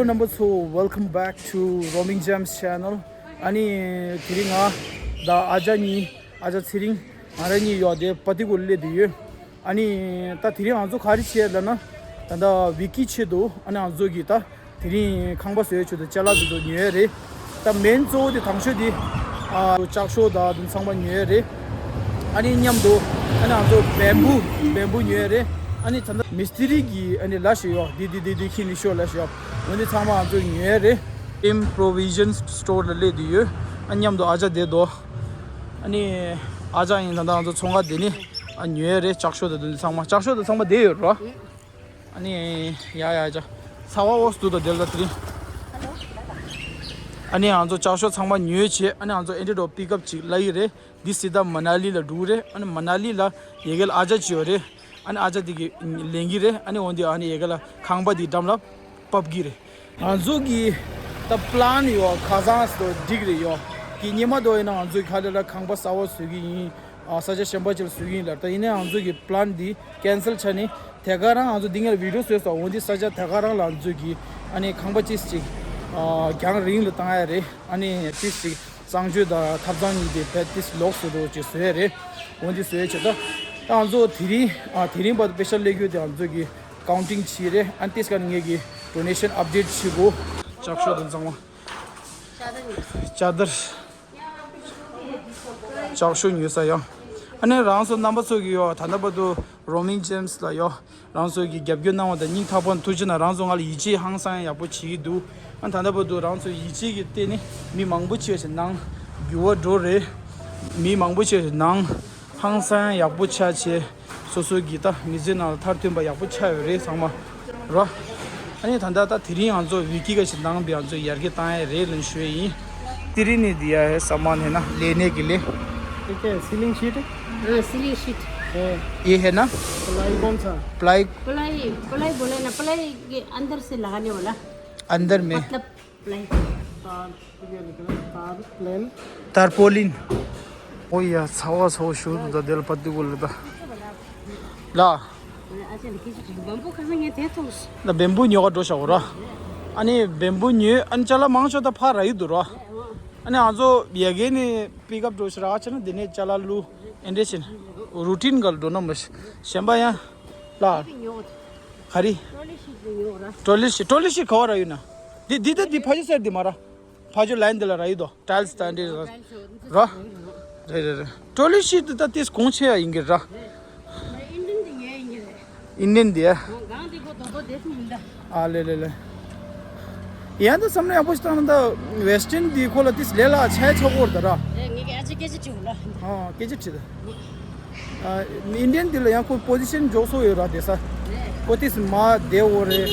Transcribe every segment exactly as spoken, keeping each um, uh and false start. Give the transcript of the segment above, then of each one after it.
Hello, number two, welcome back to Roaming Gems channel. ཨ་ནི་དེ་རིང་ང་དང་ཨ་ཅག་གཉིས། ཨ་ཅག་ཚེ་རིང་། ང་རང་གཉིས་ཡོད་དེ་པ་ཏི་གུ་སླེབས་བསྡད་ཡོད། ཨ་ནི་ད་དེ་རིང་ང་ཚོ་ག་རེ་བྱས་ལབ་ན། ད་ལྟ་བི་ཀི་ཆེད་དུ་ཨ་ནི་ང་ཚོ་གི་ད་དེ་རིང་ཁང་པ་བཟོ་ཡས་ཆེད་དུ་ཅ་ལག་དེ་ཚོ་ཉོ་ཡས་རེད། ད་མེན་གཙོ་བོ་དེ་དང་ཤོས་དེ་ཨ་ལྕགས་ཤོག་དང་དེ་ཚང་མ་ཉོ་ཡས་རེད། ཨ་ནི་མཉམ་དུ་ཨ་ནི་ང་ཚོ་བེམ་བུ་བེམ་བུ་ཉོ་ཡས་རེད། ཨ་ནི་ད་ལྟ་མི་སྟི་རི་གི་ཨ་ནི་ལ་ཞིག་ཡོད། དེ་དེ་དེ་དེ་ཁྱི་ནི་ཤོ་ལ་ཞིག་ཡོད། འོན་ཏེ་ཚང་མ་ང་ཚོ་ཉོ་ཡས་རེད། ཨིམ་པོ་རོ་བི་ཤན་སི་ཊོར་ལ་སླེབས་བསྡད་ཡོད། ཨ་མཉམ་དུ་ཨ་ཅག་བསྡད་འདུག་ཨ་ནི་ཨ་ཅག་ཡིན་ད་ལྟ་ང་ཚོ་ཚོང་ཁང་དེ་ནི་ཨ་ཉོ་ཡས་རེད། ལྕགས་ཤོག་དང་དེ་ཚང་མ། ལྕགས་ཤོག་དང་ཚང་མ་བསྡད་ཡོད་རོ། ཨ་ནི་ཡ་ཡ་ཅག་ཚ་བ་འོ་སུ་དང་དེ་ལ་དེ་རིང་། ཨ་ནི་ང་ཚོ་ལྕགས་ཤོག་ཚང་མ་ཉོས་བྱས། ཨ་ནི་ང་ཚོ་ཨེ་འདྲ་འགྲོ་པིག་ཨབ་ཅིག་ལ་ཡི་རེད། འདི་སི་ད་མ་ན་ལི་ལ་འགྲོ་གི་རེད། ཨ་ནི་མ་ན་ལི་ལ་ཡ་གི་ལ་ཨ་ཅག་ཅིག་ཡོད་རེད། ཨ་ནི་ཨ་ཅག་དེ་གི་ལེན་གི་རེད། ཨ་ནི་འོན་ཏེ་ཨ་ནི་ཡ་གི་ལ་ཁང་པ་དེ་འགྲམ་ལ་ཕབ་གི་རེད། ང་ཚོ་གི་ད་པི་ལན་ཡོད། ཁ་སང་སྟོ་འགྲིག་རེད་ཡོད། གི་ཉི་མ་དོ་ཡིན་ན་ང་ཚོ་གི་ཁ་ལ་ལ་ཁང་པ་གསར་པ་བཟོ་གི་ཡིན། ཨ་ས་ཆ་གཞན་པ་ཅིག་ལ་བཟོ་གི་ཡིན་ལབ། ད་ཡིན་ན་ང་ཚོ་གི་པི་ལན་འདི་ཀེན་སལ་ཆགས་ནི། དེ་ག་རང་ང་ཚོ་འདི་ངས་བི་ཌི་ཡོ་བཟོས་སོང་། འོན་ཏེ་ས་ཆ་དེ་ག་རང་ལ་ང་ཚོ་གི་ཨ་ནི་ཁང་པ་ཅིག་ཅིག་ཨ་རྒྱང་རིང་ལ་བཏང་ཡ་རེད། ཨ་ནི་ཅིག་ཅིག་གཙང་སྤྱོད་དང་ཐབ་ཚང་གཉིས་དེ་བེད་ཏིས་ལོག་སུ་འགྲོ་ཅིག་བཟོས་ཡ་རེད། འོན་ཏེ་བཟོས་ཡ་ཆེ་ད། ད་ང་ཚོ་དེ་རིང་ཨ་དེ་རིང་བར་དུ་པེ་ཤལ་ལས་རྒྱུ་དེ་ང་ཚོ་གི་ཀའུན་ཊིང་བྱས་རེད། ཨ་ནི་ཏིས་ཀ་ནི་ངས་གི་ཌོ་ནེ་ཤན་ཨབ་ཌེཊ་བྱེད་དགོས། ལྕགས་ཤོག་དང་ཚང་མ་ཅ་དར། ལྕགས་ཤོག་ཉོས་ས་ཡང་། ཨ་ནི་རང་ཚོ་རྣམ་པ་ཚོ་གི་ཡོད། ད་ལྟ་བར་དུ་རོ་མིང་ཇེམ་སི་ལ་ཡོད། རང་ཚོ་གི་རྒྱབ་སྐྱོར་གནང་བ་དང་སྙིང་ཐག་པ་ནས་ཐུགས་རྗེ་གནང་། རང་ཚོ་ང་ལ་ཡིད་ཆེས་ཧང་སང་ཡག་པོ་བྱེད་ཀྱི་འདུག་ཨ་ད་ལྟ་བར་དུ་རང་ཚོ་ཡིད་ཆེས་ཀྱི་སྟེང་ནས་མི་མང་པོ་ཅིག་ཞིག་ནང་འགྱུར་བ་འགྲོ་རེད། མི་མང་པོ་ཅིག་ཞིག་ནང་ཧང་སང་ཡག་པོ་ཆགས་བྱས། སོ་སོ་གི་ད་མི་ཚེ་ནང་ལ་མཐར་ཐོན་པ་ཡག་པོ་ཆགས་ཡོད་རེད་ཚང་མ་རོ། ཨ་ནི་ད་ལྟ་ད་དེ་རིང་ང་ཚོ་བི་ཀི་ག་ཞིག་ནང་པའི་ང་ཚོ་ཡར་རྒྱས་བཏང་ཡ་རེད་ལབ་ཞུ་ཡ་ཡིན། དེ་རིང་ནི་འདི་ཡ་ཧེ་ས་མ་ནེ་ན་ལེ་ནེ་གི་ལེ། ये क्या है, सीलिंग शीट है? हाँ, सीलिंग शीट। ये है ना? प्लाई कौन सा? प्लाई। प्लाई, प्लाई बोले ना, प्लाई के अंदर से लगाने वाला। अंदर में। मतलब प्लाई। तार, ये निकला, तार, plane. Tarpaulin. ཨོ་ཡ་ཚ་བ་ཚ་བ་ཞུ་འདུག་ད་དེ་ལ་པ་ཏི་གུ་ལ་ད། ལ། ལ་བེམ་བུ་ཉོ་ག་འགྲོ་ཤག་ར། ཨ་ནི་བེམ་བུ་ཉོས། ཨ་ནི་ཅ་ལག་མང་ཤོས་ད་ཕར་ར་ཡི་འདུག་ར། ཨ་ནི་ང་ཚོ་ཡ་གི་ནི་པིག་ཨབ་འགྲོ་ཤག་ར། ཆ་ན་དེ་ནས་ཅ་ལག་བླུག་ཨེ་འདྲ་བྱས་ན་རུ་ཊིན་ག་ལ་འགྲོ་ན་མ་གཞན་པ་ཡང་ལ། ག་རེ། ཊོ་ལེ་ཤིཊ། ཊོ་ལེ་ཤིཊ་ག་བ་ར་ཡོད་ན། འདི་འདི་ད་འདི་ཕ་ཇོ་སེར་འདི་མ་ར། ཕ་ཇོ་ལའིན་འདི་ལ་ར་ཡོད་དོ། ཊའིལ་སི་ད་འདི་ར། ར། རེད་རེད་རེད། ཊོ་ལེ་ཤིཊ་ད་ཏིས་གོང་ཆེ་ཡ་ཡིན་གི་ར། ཨིན་ཌི་ཡན་འདི་ཡ་ཡིན་གི་རེད། ཨིན་ཌི་ཡན་འདི་ཡ། ཨ་ལེ་ལེ་ལེ། ཡང་ད་བསམ་བློ་ཡག་པོ་ཞིག་བཏང་ན་ད་ཝེ་སི་ཊན་འདི་ཁོ་ལ་ཏིས་ལས་ལ་ཆ་ཡ་ཆོག་གོ་ར་ད་ར། ཨ་སྐད་ཆ་དྲིས་ད། ཨིན་ཌི་ཡན་འདི་ལ་ཡང་ཁོ་པོ་ཟི་ཤན་འཇོག་སོ་ཡོད་ར་དེ་ས། ཨེ། ཁོ་ཏིས་མ་བདེ་བོ་རེད།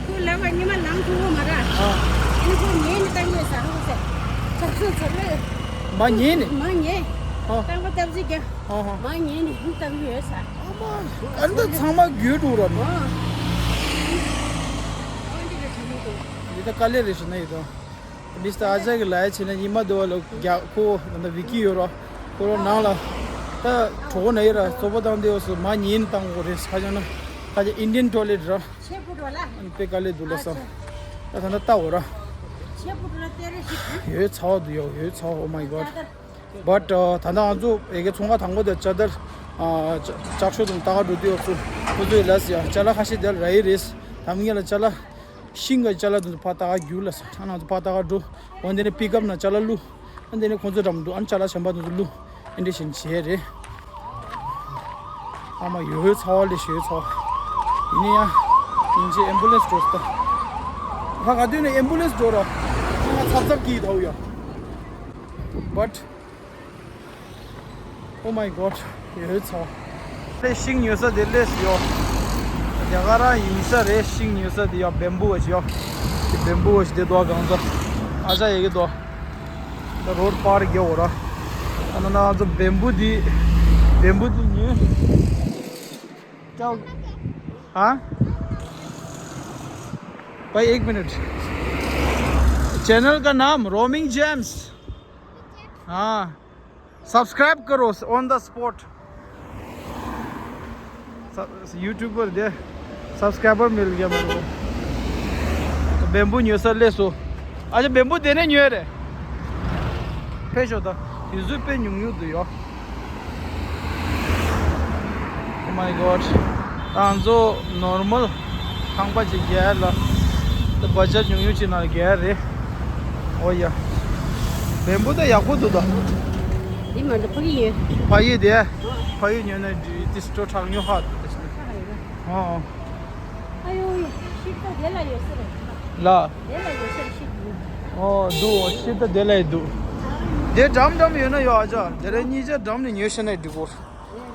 ཁོ་ལབ་པ་ཉི་མ་ལངས་ཐུབ་བོ་མ་ར། ཨ། ཨ་ནི་ཁོ་ཉལ་ནས་བཏང་ཡོད་ས་ཧོ་ཟེར། ཆབ་སྲིད་ཚོ་རེད། མ་ཉལ་ནས། མ་ཉལ། ཨ། བཏང་པ་སྟབས་ཅིག་རྒྱ། ཨ་ཧ། མ་ཉལ་ནས་ཧུ་བཏང་ཡོད་ས། ཨ་མ། ཨ་འདི་ཚང་མ་རྒྱུད་འགྲོ་ར་མ། ཨ། ཨ་འདི་ལ་དྲི་མི་འདུག་འདི་ད་དཀའ་ལས་རེད་ཞུ་ན་ཡོད་དོ། མི་སི་ཊར་ཨ་ཇག་གི་ལ་ཡ་བྱས་ན་ཉི་མ་དེ་བ་ལ་རྒྱ་ཁོ་ད་ལྟ་བི་ཀི་ཡོད་ར། ཁོ་རང་ནང་ལ་ད་གྲོགས་པོ་ན་ཡི་ར་བཙོག་པ་བཏང་དེ་བ་སུ་མ་ཉན་བཏང་དགོས་རེད། ཁ་ཅང་ན་ཁ་ཅང་ཨིན་ཌི་ཡན་ཊོ་ལེཊ་ར། ཨ་ནི་དཔེ་དཀའ་ལས་འདུག་ལ་ས། ད་ད་ལྟ་ལྟ་འོ་ར། ཡོད་ཚ་བ་འདུག་ཡོད་ཡོད་ཚ་བ། Oh my God. But ད་ལྟ་ང་ཚོ་ཨེ་གེ་ཚོང་ཁང་དང་པོ་དེ་ཅ་དར་ལྕགས་ཤོག་དང་ལྟ་ག་འགྲོ་དུས་སུ་ཁོ་ཚོས་ལ་ཟེར་ཡ་ཅ་ལག་ཁ་ཤས་དེ་ལ་ར་ཡི་རེད། ད་མི་ངན་ལ་ཅ་ལག་ཤིང་གི་ཅ་ལག་དེ་ཚོ་ཕར་ལྟ་ག་རྒྱུགས་ལ་ས། ཨ་ནང་ཚོ་ཕར་ལྟ་ག་འགྲོ། འོན་ཏེ་ནས་པིག་ཨབ་ནང་ཅ་ལག་བླུགས། ཨ་དེ་ནས་ཁོང་ཚོ་འགྲམ་འགྲོ། ཨ་ནི་ཅ་ལག་གཞན་པ་དེ་ཚོ་བླུགས། ཨ་འདྲ་བཞིན་བྱས་རེད། ཨ་མ་ཡོད་ཚ་བ་ལས་ཞེ་ཚ་བ། ཡིན་ནའི་ཡང་ཡིན་ཅེ་ཨེམ་བུ་ལེན་སི་འགྲོ་སྟ། ཧ་ག་དུས་ནས་ཨེམ་བུ་ལེན་སི་འགྲོ་ར། ང་ཚབ་ཚབ་ཀྱིས་ཐའུ་ཡ། But Oh my God. ཡོད་ཚོ། ལས་ཤིང་ཉོ་ས་དེ་ལས་ཡོ། རྒྱ་གར་རང་ཡིན་ས་རེད། ཤིང་ཉོ་ས་དེ་ཡོ། བེམ་བུ་བ་ཅི་ཡོ། དེ་བེམ་བུ་བ་ཅི་དེ་དོ་གང་ས། ཨ་ཅག་ཡེ་གི་དོ། ད་རོ་ཌ་པར་གི་འོ་ར། ཨ་ན་ན་ཚོ་བེམ་བུ་དེ། བེམ་བུ་དེ་ཉོས། ཀྱའོ། ཧ། भाई एक मिनट। चैनल का नाम रोमिंग जेम्स। हाँ। सब्सक्राइब करो on the spot। यूट्यूबर दे सब्सक्राइबर मिल गया मेरे को। तो བེམ་བུ་ཉོ་ས་སླེབས་སོང་། ཨ་ཅག་བེམ་བུ་དེ་ནས་ཉོས་རེད། ཕེབས་ཤོག་ད། དུས་ཚོད་དཔེ་ཉུང་ཉུང་འདུག་ཡོ། Oh my god. ད་ང་ཚོ་ནོར་མལ་ཁང་པ་ཅིག་རྒྱག་ལ། ད་བ་ཇེཊ་ཉུང་ཉུང་ཅིག་ནང་རྒྱག་རེད། ཨོ་ཡ། བེམ་བུ་ད་ཡག་པོ་འདུག་ད། འདི་མ་འདུག་ཕ་གི་ཡོད། ཕ་ཡི་དེ། ཕ་ཡི་ཉོས་ན་འདི་ཏིས་སྤྲོ་དྲག་ཉོ་ཧ་འདུག་ཏིས། ཨོ། ཨ་ཡོ་ཡོ། ཤིག་ད་དེ་ལ་ཡོད་ས་རེད། ལ། དེ་ལ་ཡོད་ས་རེད་ཤིག་འདུག་ཨོ་འདུག་ཤིག་ད་དེ་ལ་ཡི་འདུག་དེ་འགྲམ་འགྲམ་ཡོད་ན་ཡོ་ཨ་ཅག་དེ་རེད་གཉིས་ཆ་འགྲམ་ནས་ཉོས་ཤེ་ན་འགྲིག་གོ།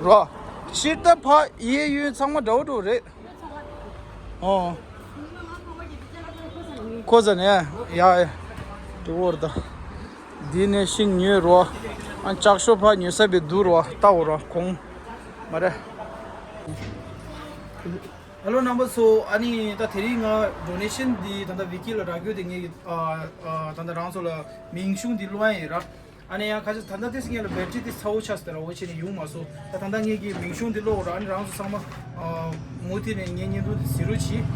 རོ། ཤིག་ད་ཕ་ཡི་ཡོད་ཚང་མ་འདྲ་བོ་འདྲ་བོ་རེད། ཨོ། ཁོ་ཟ་ནས་ཡ་ཡ། འགྲིག་གོ་རེད་ད། འདི་ནས་ཤིག་ཉོས་རོ། ཨ་ལྕགས་ཤོག་ཕ་ཉོས་ས་བའི་འདུག་རོ་ལྟ་འོ་རོ་གོང་། མ་རེད། ཧེ་ལོ་རྣམ་པ་ཚོ། ཨ་ནི་ད་དེ་རིང་ང་ཌོ་ནེ་ཤན་འདི་ད་ལྟ་ཝི་ཀི་ལ་རག་རྒྱུ་དེ་ངས་ཨ་ཨ་ད་ལྟ་རང་ཚོ་ལ་མིང་གཞུང་འདི་ཀློག་ཡ་ཡིན་ར། ཨ་ནི་ཡང་ཁ་ཤས་ད་ལྟ་དེ་སྔོན་ལ་བེ་ཊི་རི་དེ་ཚ་བོ་ཆགས་སོང་ར། འོ་བྱས་ནས་ཡོང་མ་སོང་། ད་ད་ལྟ་ངས་ཀྱི་མིང་གཞུང་འདི་ཀློག་ར། ཨ་ནི་རང་ཚོ་ཚང་མ་ཨ་མུ་མཐུད་ནས་ངའི་བརྙན་ཐུང་འདི་གཟིགས་རོགས་གྱིས།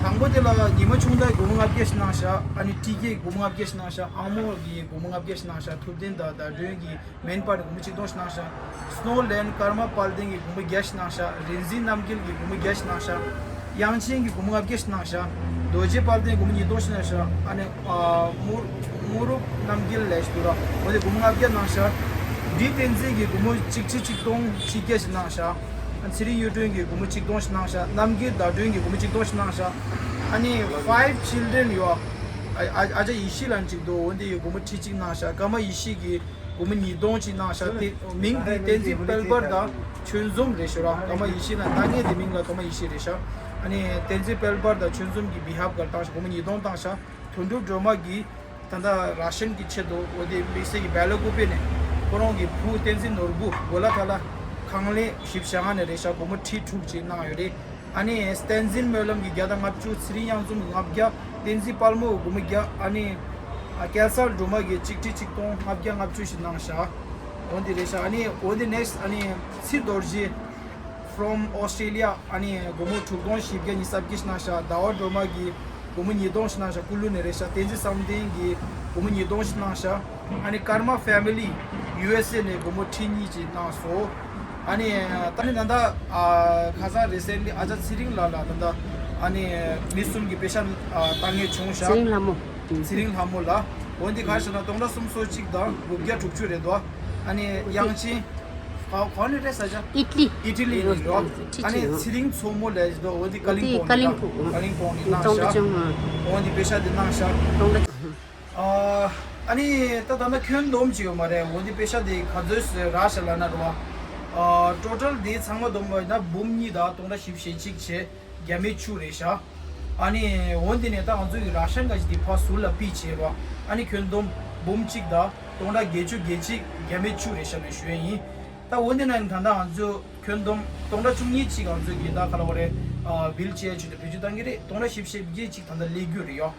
དང་པོ་དེ་ལ་ཉི་མ་ཆུང་མཐའི་སྒོར་མོ་ལྔ་བརྒྱ་ཞིག་གནང་ཤག་ཨ་ནི་ཊི་ཀེ་སྒོར་མོ་ལྔ་བརྒྱ་ཞིག་གནང་ཤག་ཨང་མོ་གི་སྒོར་མོ་ལྔ་བརྒྱ་ཞིག་གནང་ཤག་ཐུབ་བསྟན་དང་ཟླ་སྒྲོན་གྱི་མེན་པར་སྒོར་མོ་ཆིག་སྟོང་ཞིག་གནང་ཤག་སྣོ་ལན་ཀརྨ་དཔལ་ལྡན་གྱིས་སྒོར་མོ་བརྒྱ་ཞིག་གནང་ཤག་རིག་འཛིན་རྣམ་རྒྱལ་གྱིས་སྒོར་མོ་བརྒྱ་ཞིག་གནང་ཤག་དབྱངས་ཅན་གྱིས་སྒོར་མོ་ལྔ་བརྒྱ་ཞིག་གནང་ཤག་རྡོ་རྗེ་དཔལ་ལྡན་སྒོར་མོ་ཉིས་སྟོང་ཞིག་གནང་ཤག་ཨ་ནི་ཨ་དངོས་དངོས་གྲུབ་རྣམ་རྒྱལ་ལས་ཞིག་འདུག་ར། འོ་དེ་སྒོར་མོ་ལྔ་བརྒྱ་གནང་ཤག་འབྲི་བསྟན་འཛིན་གྱིས་སྒོར་མོ་གཅིག་ཁྲི་ཆིག་སྟོང་ཆིག་བརྒྱ་ཞིག་གནང་ཤག་ཨ་ཚེ་རིང་གཡུ་སྒྲོན་གྱིས་སྒོར་མོ་ཆིག་སྟོང་ཞིག་གནང་ཤག་རྣམ་རྒྱལ་ཟླ་སྒྲོན་གྱིས་སྒོར་མོ་ཆིག་སྟོང་ཞིག་གནང་ཤག་ཨ་ནི་ཕའིབ་ཆིལ་ཌྲན་ཡོད། ཨ་ཨ་ཨ་ཅག་ཡེ་ཤེས་ལགས་གཅིག་འདུག་འོ་དེ་ཡིས་སྒོར་མོ་ཁྲི་གཅིག་གནང་ཤག་ཀརྨ་ཡེ་ཤེས་ཀྱིས་སྒོར་མོ་ཉིས་སྟོང་གཅིག་གནང་ཤག་དེ་མིང་དེ་བསྟན་འཛིན་དཔལ་འབར་དང་ཆོས་འཛོམས་རེད་ཤག་ར། ཀརྨ་ཡེ་ཤེས་ལགས་ད་ངས་དེ་མིང་ལ་ཀརྨ་ཡེ་ཤེས་རེད་ཤག་ཨ་ནི་བསྟན་འཛིན་དཔལ་འབར་དང་ཆོས་འཛོམས་ཀྱི་བི་ཧབ་གར་བཏང་ཤག་སྒོར་མོ་ཉིས་སྟོང་བཏང་ཤག་དོན་གྲུབ་སྒྲོལ་མ་གིས་ད་ལྟ་ར་ཤན་གྱི་ཆེད་དུ་འོ་དེ་དམིགས་བསལ་གྱི་བལ་ཀོ་པེ་ནས་ཁོ་རང་གི་བུ་བསྟན་འཛིན་ནོར་བུ་གོ་ལ་ཐ་ལ་ཁང་ལས་བཞི་བཅུ་ཞེ་ལྔ་ནས་རེད་ཤག་སྒོར་མོ་ཁྲི་དྲུག་ཅིག་གནང་ཡོད་རེད། ཨ་ནི་བསྟན་འཛིན་སྨོན་ལམ་གྱིས་བརྒྱ་དང་ལྔ་བཅུ། ཚེ་རིང་གཡང་འཛོམས་ཀྱིས་ལྔ་བརྒྱ། བསྟན་འཛིན་དཔལ་མོ་སྒོར་མོ་བརྒྱ། ཨ་ནི་ཨ་སྐལ་བཟང་སྒྲོལ་མ་གིས་གཅིག་ཁྲི་ཆིག་སྟོང་ལྔ་བརྒྱ་ལྔ་བཅུ་ཞིག་གནང་ཤག་འོ་འདི་རེད་ཤག་ཨ་ནི་འོ་འདི་ནེགསི་ཨ་ནི་ཚེ་རྡོ་རྗེ་from Australia ཨ་ནི་སྒོར་མོ་དྲུག་སྟོང་བཞི་བརྒྱ་ཉི་ཤུ་རྩ་བརྒྱད་ཞིག་གནང་ཤག་ཟླ་བ་སྒྲོལ་མ་གིས་སྒོར་མོ་ཉིས་སྟོང་ཞིག་གནང་ཤག་སྐུ་ལུ་ནས་རེད་ཤག་བསྟན་འཛིན་བསམ་གཏན་གྱིས་སྒོར་མོ་ཉིས་སྟོང་ཞིག་གནང་ཤག་ཨ་ནི་ཀརྨ་ཕེ་མི་ལི་ཡུ་ཨེས་ཨེ་ནས་སྒོར་མོ་ཁྲི་གཉིས་ཅིག་གནང་སོང་། ཨ་ནི་ད་ནི་ད་ལྟ་ཨ་ཁ་སང་རི་སེན་ལི་ཨ་ཅག་ཚེ་རིང་ལགས་ལ་ད་ལྟ་ཨ་ནི་མི་གསུམ་གྱི་པེ་ཤག་ཨ་བཏང་མཁན་བྱུང་ཤག་ཚེ་རིང་ལྷ་མོ། ཚེ་རིང་ལྷ་མོ་ལགས། འོན་ཏེ་ག་རེ་ཟེར་ན་སྟོང་ཕྲག་སུམ་ཅུ་སོ་གཅིག་དང་དགུ་བརྒྱ་དྲུག་ཅུ་རེད་དོ། ཨ་ནི་དབྱངས་ཅན། ག་ག་ནས་རེད་ཟེར་ཅག་ཨི་ཊ་ལི། ཨི་ཊ་ལི་ནས་རོ། ཨི་ཊ་ལི། ཨ་ནི་ཚེ་རིང་མཚོ་མོ་ལས་ཟེར་དོ། འོ་འདི་ཀ་ལིང་པོང་ནས་ཀ་ལིང་པོང་། ཀ་ལིང་པོང་ནས་གནང་ཤག་འོ་འདི་པེ་ཤག་དེ་གནང་ཤག་ཨ་ནི་ད་ད་ལྟ་ཁྱོན་བསྡོམས་ཅིག་ཡོད་མ་རེད། འོ་འདི་པེ་ཤག་དེ་ག་ཚོད་རག་ཤག་ལབ་ན་རོ། ཨ་ཊོ་ཊལ་དེ་ཚང་མ་བསྡོམས་པ་ཡིན་ན་འབུམ་གཉིས་དང་སྟོང་ཕྲག་བཞི་བཅུ་ཞེ་གཅིག་བྱས། བརྒྱ་མེད་བཅུ་རེད་ཤག་ཨ་ནི་འོ་འདི་ནས་ད་ང་ཚོ་ཡི་ར་ཤན་ག་ཅིག་དེ་ཕར་ཟུར་ལ་ཕུད་བྱས་རོ། ཨ་ནི་ཁྱོན་བསྡོམས་འབུམ་གཅིག་དང་སྟོང་ཕྲག་བརྒྱད་ཅུ་གྱ་གཅིག་བརྒྱ་མེད་བཅུ་རེད་ཤག་ནས་ཞུ་ཡ་ཡིན། ད་འོ་འདི་ནས་ད་ལྟ་ང་ཚོ་ཁྱོན་བསྡོམས་སྟོང་ཕྲག་བཅུ་གཉིས་ཅིག་ང་ཚོ་གི་ད་ག་ལ་བ་རེད། ཝིལ་ཅེར་ཆེད་དུ་བེད་སྤྱོད་བཏང་གི་རེད། སྟོང་ཕྲག་བཞི་བཅུ་ཞེ་གཅིག་ད་ལྟ་སླེབས་རྒྱུ་རེད་ཡོ།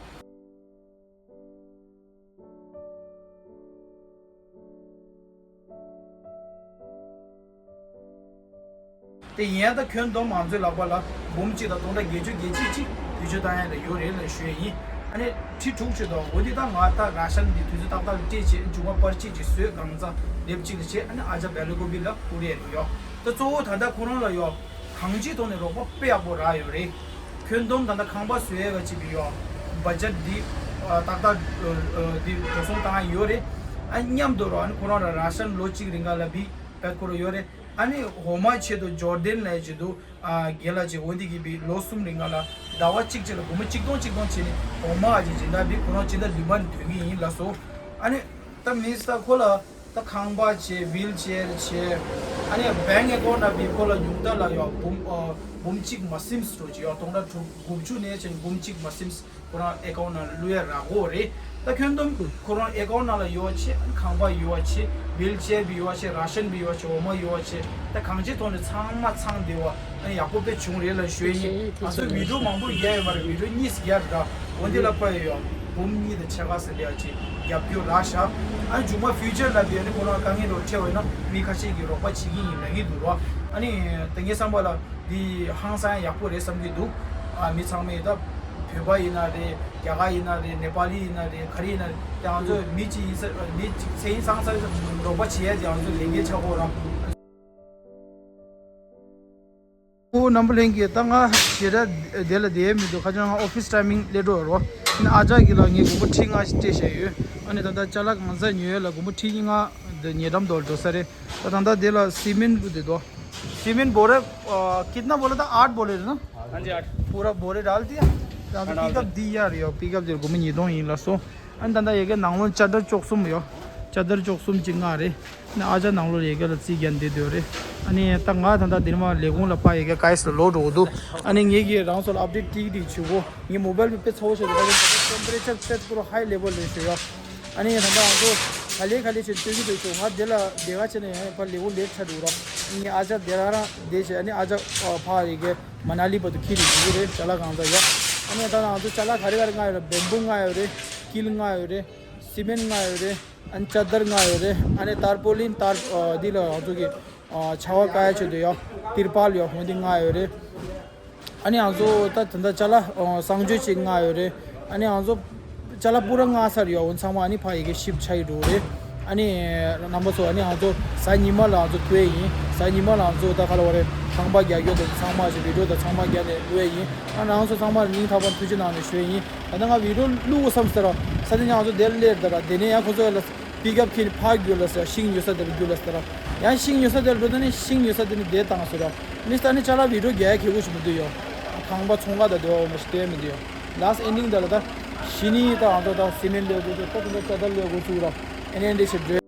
དེ་ཡིན་ད་ཁྱོན་བསྡོམས་ང་ཚོའི་ལག་པ་ལ་འབུམ་གཅིག་དང་སྟོང་ཕྲག་བརྒྱད་ཅུ་གྱ་གཅིག་ཅིག་བེད་སྤྱོད་བཏང་ཡ་ལ་ཡོད་རེད་ལ་ཞུ་ཡ་ཡིན། ཨ་ནི་ཁྲི་དྲུག་ཅུ་དང་འོ་འདི་ད་ང་ད་ར་ཤན་འདི་དུས་ཚོད་ཏག་ཏག་ལ་སྤྲད་བྱས་མཇུག་མ་པར་གཅིག་ཅིག་བཟོས་གང་ཚང་ལེབ་གཅིག་ལ་བྱས། ཨ་ནི་ཨ་ཅག་བེ་ལ་ཀོ་བི་ལ་བསྐུར་ཡ་ཡོད་ཡོ། ད་གཙོ་བོ་ད་ལྟ་ཁོ་རང་ལ་ཡོ། གང་ཅིའི་ཐོག་ནས་རོགས་པ་དཔེ་ཡག་པོ་རག་ཡོད་རེད། ཁྱོན་བསྡོམས་ད་ལྟ་ཁང་པ་བཟོ་ཡས་ག་ཅིག་གི་ཡོ། བ་ཇེཊ་འདི་ཨ་ཏག་ཏག་ཨ་ཨ་འདི་འགྲོ་སོང་བཏང་ཡ་ཡོད་རེད། ཨ་མཉམ་དུ་རོ་ཨ་ནི་ཁོ་རང་ལ་ར་ཤན་ལོ་གཅིག་རིང་ག་ལ་བི་པད་ཁོ་ར་ཡོད་རེད། ཨ་ནི་འོ་མ་ཆེད་དུ་ཇོར་ཌན་ལ་ཡ་ཅིག་འདུག་ཨ་རྒན་ལགས་ཅིག་འོ་འདི་གི་བི་ལོ་གསུམ་རིང་ག་ལ་ཟླ་བ་གཅིག་ཅིག་ལ་སྒོར་མོ་གཅིག་སྟོང་གཅིག་སྟོང་བྱས་ནས་འོ་མ་ཨ་ཅིག་སྦྱིན་བདག་བི་ཁོ་རང་སྦྱིན་བདག་ལུས་མ་ནས་དོན་གི་ཡིན་ལགས་སོ། ཨ་ནི་ད་མིས་ད་ཁོ་ལ། ད་ཁང་པ་བྱས། ཝིལ་ཅེར་བྱས། ཨ་ནི་བེང་ཨེ་ཀའུན་ཊི་ནང་བི་ཁོ་ལ་ཉུང་མཐའ་ལ་ཡོ་འབུམ་ཨ་འབུམ་གཅིག་མ་ཟིན་སྲོལ་ཅིག་ཡོ། སྟོང་ཕྲག་དྲུག་དགུ་བཅུ་ནས་བྱས་ནས་འབུམ་གཅིག་མ་ཟིན་ཁོ་རང་ཨེ་ཀའུན་ཊི་ནང་བླུག་ཡ་རག་གོ་རེད། ད་ཁྱོན་བསྡོམས་ཁོ་རང་ཨེ་ཀའུན་ཊི་ནང་ལ་ཡོ་བྱས། ཨ་ནི་ཁང་པ་ཡོ་བྱས། ཝིལ་ཅེར་བི་ཡོ་བྱས། ར་ཤན་བི་ཡོ་བྱས། འོ་མ་ཡོ་བྱས། ད་གང་ཅིའི་ཐོག་ནས་ཚང་མ་ཚང་བསྡད་པ། ཨ་ནི་ཡག་པོ་དཔེ་བྱུང་རེད་ལ་ཞུ་ཡ་ཡིན། ང་ཚོ་བི་ཌིའོ་མང་པོ་རྒྱག་ཡོད་མ་རེད། བི་ཌིའོ་གཉིས་རྒྱག་རེད། འོ་འདི་ལ་དཔེ་ཡོད། འབུམ་གཉིས་དང་ཕྱེད་ཀ་ཟེར་འདི་ཡ་ཅིག་རྒྱབ་སྐྱོར་རག་ཤག་ཨ་ནི་མཇུག་མ་ཕིའུ་ཅར་ལ་བི་ཨ་ནི་ཁོ་རང་དཀའ་ངལ་རོ་འཕྲད་པ་ཡིན་ན་མི་ཁ་ཤས་ཀྱིས་རོགས་པ་བྱེད་ཀྱི་ཡིན་ལབ་ཀྱི་འདུག་རོ། ཨ་ནི་ད་ངའི་བསམ་པ་ལ་འདི་ཧང་སང་ཡག་པོ་རེད་བསམ་གྱི་འདུག་ཨ་མི་ཚང་མས་ད་ བོད་པ་ཡིན་ན་རེད། རྒྱ་གར་ཡིན་ན་རེད། ནེ་པ་ལི་ཡིན་ན་རེད། ག་རེ་ཡིན་ན་རེད། དེ་ང་ཚོ་མི་གཅིག་ཡིན་ས་མི་གཅིག་ཚེ་ཡིན་སང་ས་རོགས་པ་བྱེད་ཡ་དེ་ང་ཚོ་ལས་འགན་ཆགས་ཀྱི་ཡོད་ར། ཨོ་རྣམ་པ་ལྷན་རྒྱས། ད་ང་ཞེ་དྲག་དེ་ལ་བསྡད་མི་འདུག་ཁ་སང་ང་ཨོ་ཕི་སི་ཊའི་མིང་སླེབས་འགྲོ་ཡོད་རོ། ཨ་ཅག་གིས་ལ་ངས་དགོང་མོ་ཁྲི་ལྔ་ཞིག་སྤྲད་བཞག་ཡོད། ཨ་ནི་ད་ལྟ་ཅ་ལག་གང་ས་ཉོ་ཡ་ལ་དགོང་མོ་ཁྲི་ལྔ་འདི་ཉེ་འགྲམ་དུ་འགྲོ་ས་རེད། ད་ད་ལྟ་དེ་ལ་སི་མེན་བུ་དེ་དོ། सीमेंट बोरे, अ, कितना बोला था? आठ बोरे ना? हाँ जी, आठ। पूरा बोरे डाल दिया। ད་ལྟ་हाँ, डाल पिकअप दिया། ཡོ། पिकअप དེ་དགོང་མོ་ཉིས་སྟོང་ཡིན་ལ་སོ། ཨ་ནི་ད་ལྟ་ཡ་གི་ནང་ལོགས་ཅ་དར་བཅུ་གསུམ་ཡོད། ཅ་དར་བཅུ་གསུམ་གཅིག་ལྔ་རེད། ཨ་ཅག་ནང་ལོགས་ཡ་གི་ལ་རྩིས་རྒྱག་བསྡད་ཡོད་རེད། ཨ་ནི་ད་ང་ད་ལྟ་འདིར་མ་ལས་ཁུངས་ལ་ཕར་ཡ་གི་ཀའིས་ལ་ལོག་འགྲོ་གི་འདུག་ཨ་ནི་ངེད་ཀྱིས་རང་ཚོ་ལ་ཨབ་ཌེཊ་ཏིག་ཏིག་བྱེད་གོ། ངའི་མོ་བལ་དཔེ་ཚ་བོ་ཞིག་འདུག་ཁ་ཅིག་ཊེམ་པ་རེ་ཅར་དཔེ་པུ་ར་ཧའི་ལེ་ཝལ་ལ་ཡོད་ཤག་ཡ། ཨ་ནི་ད་ལྟ་ང་ཚོ་ག་ལེ་ག་ལེ་བྱས་སྟོན་གྱི་འདུག་ཤོག་ང་དེ་ལ་དེ་ག་བྱས་ནས་ཡང་ཕར་ལས་ཁུངས་ལེབ་ཆ་འདུག་ར། ངའི་ཨ་ཅག་དེ་རང་རང་བསྡད་བྱས། ཨ་ནི་ཨ་ཅག་ཕར་ཡ་གི་མ་ན་ལི་བར་དུ་ཁྱེར་ནས་འགྲོ་གི་རེད། ཅ་ལག་གང་ཚ་ཡ། ཨ་ནི་ད་ང་ཚོ་ཅ་ལག་ག་རེ་ག་རེ་མངགས་ཡོད་ར། བེམ་བུ་མངགས་ཡོད་རེད། ཀིལ་མངགས་ཡོད་རེད། སི་མེན་མངགས་ཡོད་རེད། ཨ་ནི་ཅ་དར་མངགས་ཡོད་རེད། ཨ་ནི་ཏར་པོ་ལིན་ཏར་ཨ་འདི་ལ་ང་ཚོ་གི་ཨ་ཆར་པ་བཀག་ཡ་ཆེད་དུ་ཡ་ཏིར་པལ་ཡ་འོ་འདི་མངགས་ཡོད་རེད། ཨ་ནི་ང་ཚོ་ད་ད་ལྟ་ཅ་ལག་ཨ་གསང་སྤྱོད་ཅིག་མངགས་ཡོད་རེད། ཨ་ནི་ང་ཚོ་ཅ་ལག་པུ་ར་མངགས་ཚར་ཡ། འོ་ཚང་མ་ཨ་ནི་ཕར་ཡ་གི་ཤིབ་ཆགས་ཀྱི་འགྲོ་རེད། ཨ་ནི་རྣམ་པ་ཚོ། ཨ་ནི་ང་ཚོ་གཟའ་ཉི་མ་ལ་ང་ཚོ་ཐུག་ཡས་ཡིན། གཟའ་ཉི་མ་ལ་ང་ཚོ་ད་ག་ལ་བ་རེད། ཁང་པ་རྒྱག་རྒྱུ་དང་ཚང་མ་ཞིག་བི་ཌིའོ་དང་ཚང་མ་རྒྱག་ནས་ཐུག་ཡས་ཡིན། ཨ་ནི་རང་ཚོ་ཚང་མར་སྙིང་ཐག་པ་ཐུགས་རྗེ་གནང་ནས་ཞུ་ཡས་ཡིན། ད་ལྟ་ང་བི་ཌིའོ་བླུག་དགོས་བསམ་ཟེར་ར། ས་དེ་ནས་ང་ཚོ་དེར་སླེབས་ད་ར། དེ་ནས་ཡང་ཁོ་ཚོ་ཡ་ལ་པིག་ཨབ་ཁྱེར་ནས་ཕར་རྒྱུགས་ལ་ཟེར། ཤིང་ཉོ་ས་དེར་རྒྱུགས་ལ་ཟེར། ཡང་ཤིང་ཉོ་ས་དེར་འགྲོ། དེ་ནས་ཤིང་ཉོ་ས་དེ་ནས་དེ་བཏང་ཟེར་ར། ཨ་ནི་ད་ནི་ཅ་ལག་བི་ཌིའོ་རྒྱག་ཡ་ཁེ་པོ་ཞིག་མི་འདུག་ཡ། ཁང་པ་ཚོང་ཁང་དང་དེ་བ་འོ་མ་ཞིག་སྟོན་མི་འདུག་ཡ། ལཱསི་ཨེན་ཌིང་དེ་ལ་ད་གཞི་ནས་ད་ང་ཚོ་ད་སི་མེན་ལས་དགོས་འདུག་ད་དེ་འདྲ་ཅ་དར་ལས་དགོས་ཚུགས་ར། ཨ་ནི་འདི་ཞིག་འགྲོ།